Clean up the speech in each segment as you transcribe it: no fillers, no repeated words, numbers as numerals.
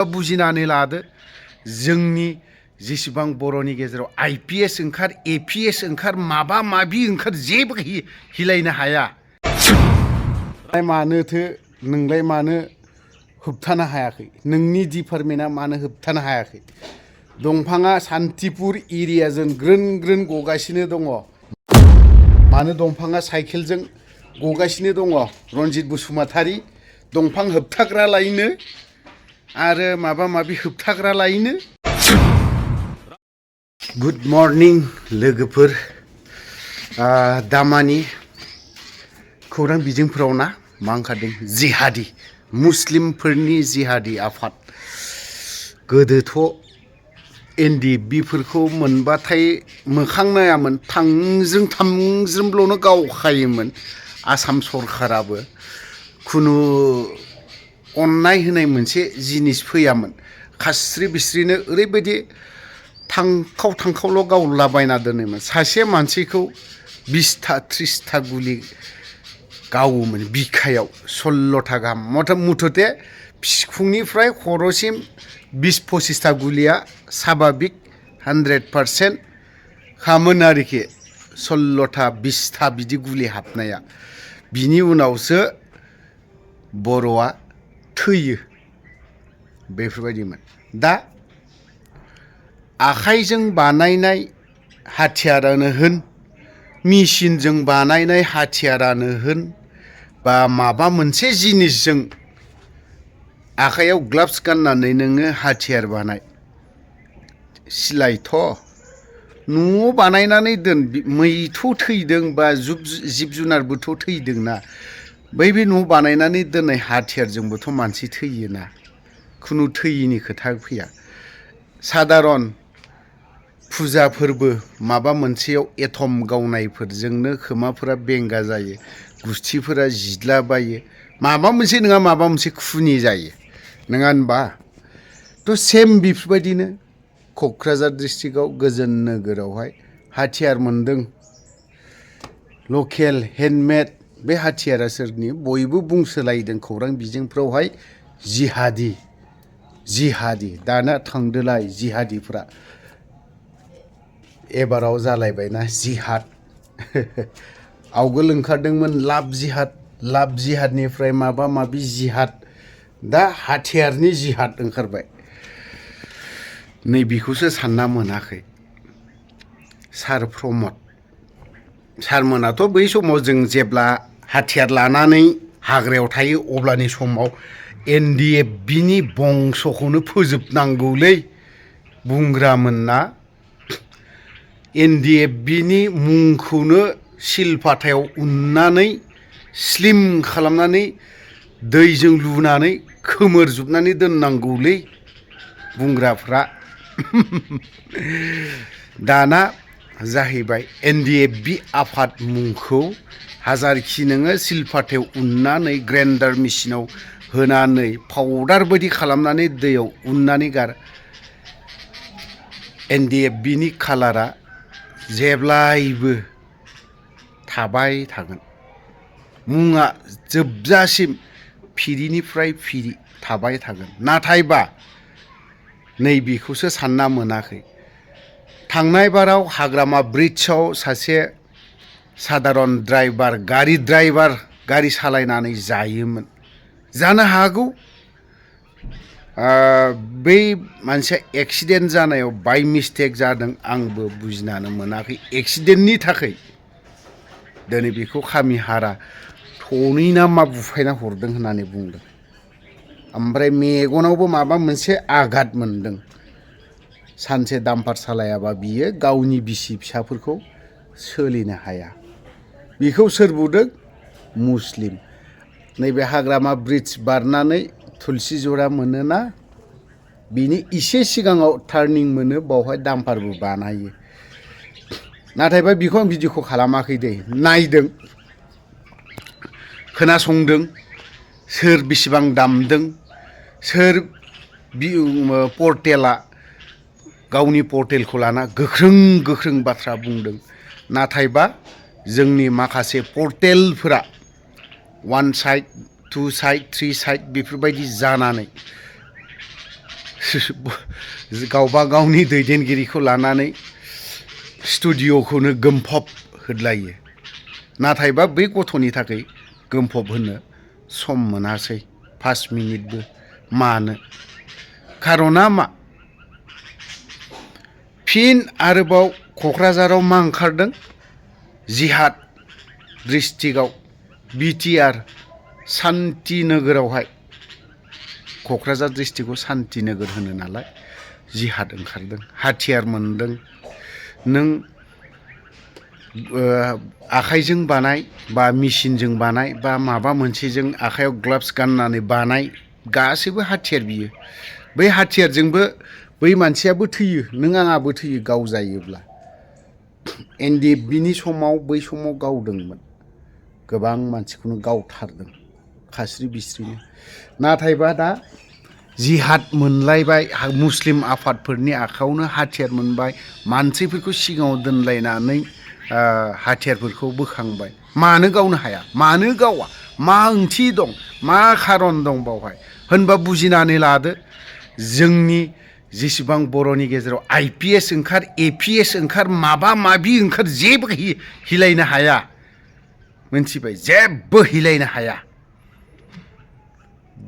बुजिनानै लादो जोंनि जेसेबां बर'नि गेजेराव IPS ओंखार APS ओंखार माबा माबि ओंखार जेबो हिलायनो हाया। मानोथो नोंलाय मानो होबथानो हायाखै? नोंनि डिपार्टमेन्टआ मानो होबथानो हायाखै? दंफाङा सान्तिपुर एरियाजों ग्रोन ग्रोन गगासिनो दङ। मानो दंफाङा साइकेलजों गगासिनो दङ? रनजित बसुमतारी दंफां होबथाग्रा लायनो आरो माबा माबि होबथाग्रा लायनो। गुड मर्निं लोगोफोर, दामानि खौरां बिजोंफोराव ना मा ओंखारदों? जिहादि मुस्लिमफोरनि जिहादि आफाद। गोदोथ' NDFBफोरखौ मोनबाथाय मोखां नायामोन, थांज्रोमल'नो गावखायोमोन आसाम सरखाराबो। खुनु अननाय होनाय मोनसे जिनिस फैयामोन। खास्रि बिस्रिनो ओरैबायदि थांखावल' गावलाबायना दोनोमोन। सासे मानसिखौ 20था 30था गुलि गावोमोन बिखायाव 16था गाहाम। मुथते बिखुंनिफ्राय खर'सिम 20-25था गुलिया साभाबिक 100% खामोन आरोखि। 16था 20था बिदि गुलि हाबनाया। बिनि उनावसो बर'आ थैयो। बेफोरबायदिमोन। दा आखाइजों बानायनाय हाथियारानो होन, मेसिनजों बानायनाय हाथियारानो होन, बा माबा मोनसे जिनिसजों आखाइयाव ग्लाभ्स गाननानै नोङो हाथियार बानाय, सिलायथ' न'आव बानायनानै दोन। मैथ' थैदों बा जिब जुनारबोथ' थैदोंना। बे न' बानायनानै दोननाय हाथियारजोंबोथ' मानसि थैयोना। खुनु थैयिनि खोथा फैया। सादारन फुजा फोरबो माबा मोनसेयाव एथम गावनायफोरजोंनो खोमाफोरा बेंगा जायो, गुस्थिफोरा जिदलाबायो, माबा मोनसे नङा माबा मोनसे खुनि जायो, नङा होनबा? थ' सेम बेफोरबायदिनो क'क्राझार डिस्ट्रिक्टआव गोजोन नोगोरावहाय हाथियार मोनदों। लकेल हेन्डमेड। बे हाथियारा सोरनि? बयबो बुंसोलायदों खौरां बिजोंफ्रावहाय जिहादि। दाना थांदोलाय जिहादिफ्रा। एबाराव जालायबायना जिहाद। आवगोल ओंखारदोंमोन लाभ जिहादनिफ्राय माबा माबि जिहाद। दा हाथियारनि जिहाद ओंखारबाय। नैबेखौसो सानना मोनाखै सार प्रमद सारमोनाथ' बै समाव जों जेब्ला हाथियार लानानै हाग्रायाव थायो अब्लानि समाव NDFBनि बंस'खौनो फोजोबनांगौलै बुंग्रामोन ना। NDFBनि मुंखौनो सिलपाथायाव उननानै स्लिम खालामनानै दैजों लुनानै खोमोरजोबनानै दोननांगौलै बुंग्राफ्रा। दाना जाहैबाय NDFB आफाद मुंखौ हाजारखि नोङो सिलपाथायाव उननानै ग्राइन्डार मेसिनाव होनानै पाउडार बायदि खालामनानै दैयाव उननानै गार, NDFBनि कालारा जेब्लायबो थाबाय थागोन। मुङा जोबजासिम फिरिनिफ्राय फिरि थाबाय थागोन। नाथायबा नैबेखौसो सानना मोनाखै। थांनाय बाराव हाग्रामा ब्रिड्जआव सासे सादारन ड्राइभार गारि सालायनानै जायोमोन। जानो हागौ बै मानसिया एक्सिडेन्ट जानायाव बाय मिस्टेक जादों। आंबो बुजिनानो मोनाखै एक्सिडेन्टनि थाखाय। दिनै बेखौ खामि हारा थनै ना मा बुफायना हरदों होननानै बुंदों। ओमफ्राय मेगनावबो माबा मोनसे आघात मोनदों। सानसे दाम्पार सालायाबा बियो गावनि बिसि फिसाफोरखौ सोलिनो हाया। बेखौ सोर बुंदों? मुस्लिम। नैबे हाग्रामा ब्रिड्ज बारनानै तुलसि जरा मोनोना, बिनि इसे सिगाङाव टार्निं मोनो, बावहाय दाम्पारबो बानायो। नाथायबा बेखौ आं भिडिअखौ खालामाखै दै, नायदों, खोनासंदों, सोर बेसेबां दामदों, सोर पर्टेला गावनि पर्टेलखौ लाना गोख्रों बाथ्रा बुंदों। नाथायबा जोंनि माखासे पर्टेलफोरा 1 साइड 2 साइड 3 साइड बेफोरबायदि जानानै गावबा गावनि दैदेनगिरिखौ लानानै स्टुडिअ'खौनो गोमफब होदलायो नाथायबा बै गथ'नि थाखाय गोमफब होनो सम मोनासै 5 मिनिटबो मानो खारना मा फिन आरोबाव क'क्राझाराव मा ओंखारदों जिहाद डिस्ट्रिक्टआव बिटिआर सान्ति नोगोरावहाय क'क्राझार डिस्ट्रिक्टखौ सान्ति नोगोर होनो नालाय जिहाद ओंखारदों हाथियार मोनदों नों आखाइजों बानाय बा मेसिनजों बानाय बा माबा मोनसेजों आखाइयाव ग्लाभ्स गाननानै बानाय गासैबो हाथियार बियो बै हाथियारजोंबो बै मानसियाबो थैयो नों आंहाबो थैयो गाव जायोब्ला एनडिएफबिनि समाव बै समाव गावदोंमोन गोबां मानसिखौनो गावथारदों खास्रि बिस्रिनो नाथायबा दा जिहाद मोनलायबाय मुस्लिम आफादफोरनि आखायावनो हाथियार मोनबाय मानसिफोरखौ सिगाङाव दोनलायनानै हाथियारफोरखौ बोखांबाय मानो गावनो हाया मानो गावा मा ओंथि दं मा खारन दं बावहाय होनबा बुजिनानै लादो जोंनि जेसेबां बर'नि गेजेराव आइपिएस ओंखार एपिएस ओंखार माबा माबि ओंखार जेबो हिलायनो हाया मोनथिबाय जेबो हिलायनो हाया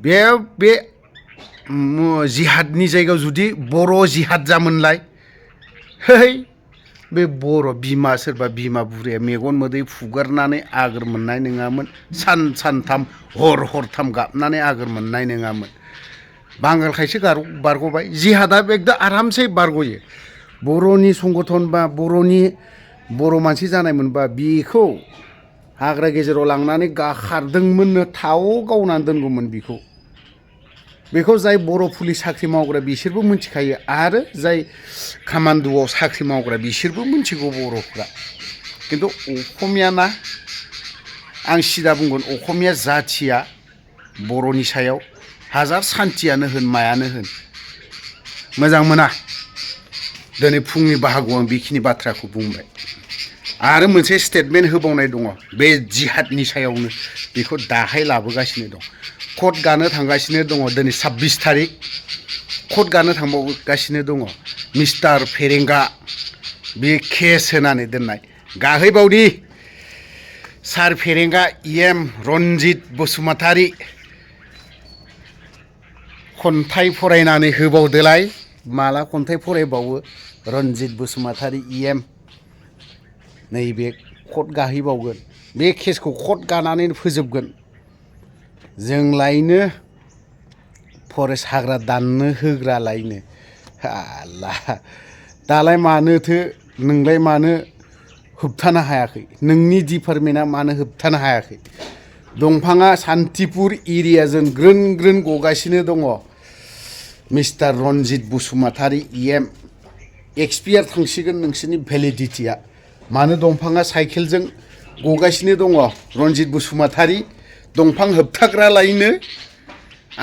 बे जिहादनि जायगायाव जुदि बर' जिहाद जामोनलाय है बे बर' बिमा सोरबा बिमा बुरैया मेगन मोदै फुगारनानै आगोर मोननाय नङामोन सानथाम हरथाम गाबनानै आगोर मोननाय नङामोन बांगालखायसो बारग'बाय जिहादा एकदम आरामसे बारग'यो बर'नि संगठन बा बर' मानसि जानायमोनबा बेखौ हाग्रा गेजेराव लांनानै गाखारदोंमोननो थाव गावनानै दोनगौमोन बेखौ जाय बर' पुलिस साख्रि मावग्रा बिसोरबो मिथिखायो आरो जाय कामान्ड'आव साख्रि मावग्रा बिसोरबो मिथिगौ बर'फ्रा खिन्थु असमिया ना आं सिदा बुंगोन असमिया जाथिया बर'नि सायाव हाजार सान्थियानो होन मायानो होन मोजां मोना दिनै फुंनि बाहागोआव आं बेखिनि बाथ्राखौ बुंबाय आरो मोनसे स्टेटमेन्ट होबावनाय दङ बे जिहादनि सायावनो बेखौ दाहाय लाबोगासिनो दं कट गानो थांगासिनो दङ दिनै 26 थारिख कट गानो थांबावगासिनो दङ मिस्टार फेरेंगा बे केस होनानै दोननाय गाहैबावदि सार फेरेंगा EM रन्जित बसुमतारी खन्थाइ फरायनानै होबावदोलाय माला खन्थाइ फरायबावो रन्जित बसुमतारी EM नैबे कट गाहैबावगोन बे केसखौ कट गानानै फोजोबगोन जोंलायनो फरेस्ट हाग्रा दाननो होग्रालायनो आल्ला दालाय मानोथो नोंलाय मानो होबथानो हायाखै नोंनि डिपार्टमेन्टआ मानो होबथानो हायाखै दंफाङा सान्तिपुर एरियाजों ग्रोन ग्रोन गगासिनो दङ mister Ranjit Basumatary EM expire थांसिगोन नोंसोरनि भेलिडिटिया मानो दंफाङा साइकेलजों गगासिनो दङ रन्जित बसुमतारी दंफां होबथाग्रा लायनो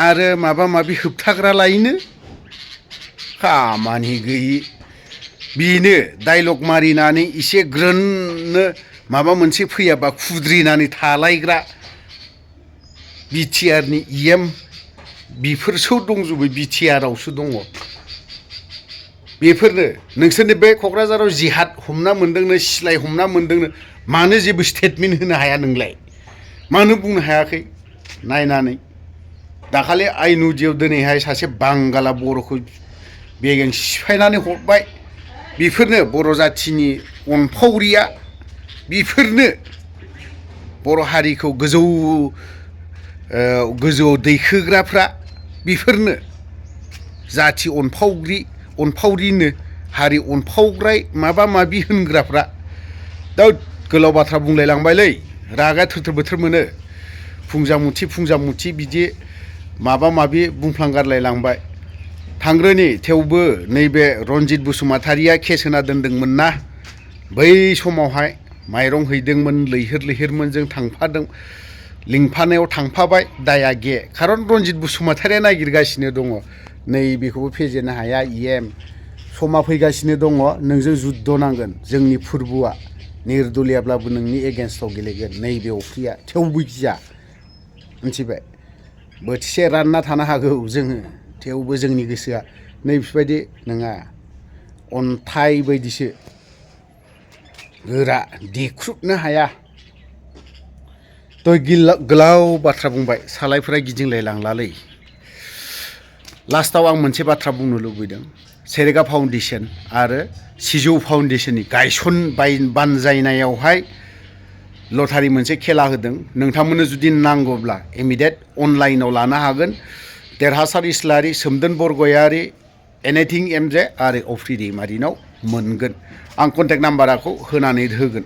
आरो माबा माबि होबथाग्रा लायनो खामानि गैयि बेनो डायलग मारिनानै एसे ग्रोननो माबा मोनसे फैयाबा खुद्रिनानै थालायग्रा बिटिआरनि EM बेफोरसो दंजोबो बिटिआरआवसो दङ बेफोरनो नोंसोरनि बे क'क्राझाराव जिहाद हमना मोनदोंनो सिलाय हमना मोनदोंनो मानो जेबो स्टेटमेन्ट होनो हाया नोंलाय मानो बुंनो हायाखै नायनानै दाखालि आइनुदियाव दिनैहाय सासे बांगाला बर'खौ बेगें सिफायनानै हरबाय बेफोरनो बर' जाथिनि अनफावरिया बेफोरनो बर' हारिखौ गोजौआव दैखोग्राफ्रा बेफोरनो जाथि अनफावरिनो हारि अनफावग्राय माबा माबि होनग्राफ्रा दा गोलाव बाथ्रा बुंलायलांबायलै रागा थोर बोथोर मोनो फुंजामुथि बिदि माबा माबि बुंफ्लांगारलायलांबाय थांग्रोनि थेवबो नैबे रन्जित बसुमतारीया केस होना दोनदोंमोन ना बै समावहाय माइरं हैदोंमोन लैहोर जों थांफादों लिंफानायाव थांफाबाय दाया गे खारन रन्जित बसुमतारीया नागिरगासिनो दङ नैबेखौबो फेजेननो हाया EM समा फैगासिनो दङ नोंजों जुद्ध नांगोन जोंनि फोरबोआ निर्दलियाब्लाबो नोंनि एगेन्स्टआव गेलेगोन नैबे अफ्रिया थेवबो गिया मिथिबाय बोथिसे रानना थानो हागौ जोङो थेवबो जोंनि गोसोआ नैबेबायदि नङा अन्थाइ बायदिसो गोरा देख्रुबनो हाया दय गोलाव बाथ्रा बुंबाय सालायफोरा गिदिंलाय लांलालै लास्टाव आं मोनसे बाथ्रा बुंनो लुबैदों सेरेगा फाउन्डेसन आरो सिजौ फाउन्डेसननि बानजायनायावहाय लटारि मोनसे खेला होदों नोंथांमोननो जुदि नांगौब्ला इमिडियेट अनलाइनाव लानो हागोन देरहासार इस्लारि सोमदोन बरगयारि एनिथिं एमजे आरो अफ्रि दैमारिनाव मोनगोन आं कन्टेक्ट नाम्बारखौ होनानै होगोन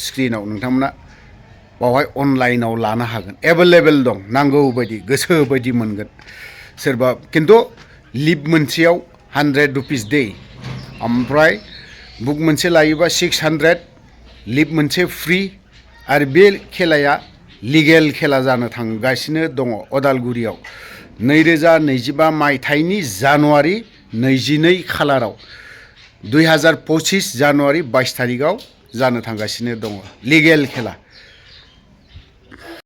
स्क्रिनाव नोंथांमोना बावहाय अनलाइनाव लानो हागोन एभेलेबेल दं नांगौ बायदि गोसो बायदि मोनगोन सोरबा खिन्थु लिप मोनसेयाव 100 रुपिस दे ओमफ्राय बुक मोनसे लायोबा 600 लिप मोनसे फ्रि आरो बे खेलाया लिगेल खेला जानो थांगासिनो दङ अदालगुरियाव 2025 मायथाइनि जानुवारि 22 खालाराव 2025 जानुवारि 22 तारिखआव जानो थांगासिनो दङ लिगेल खेला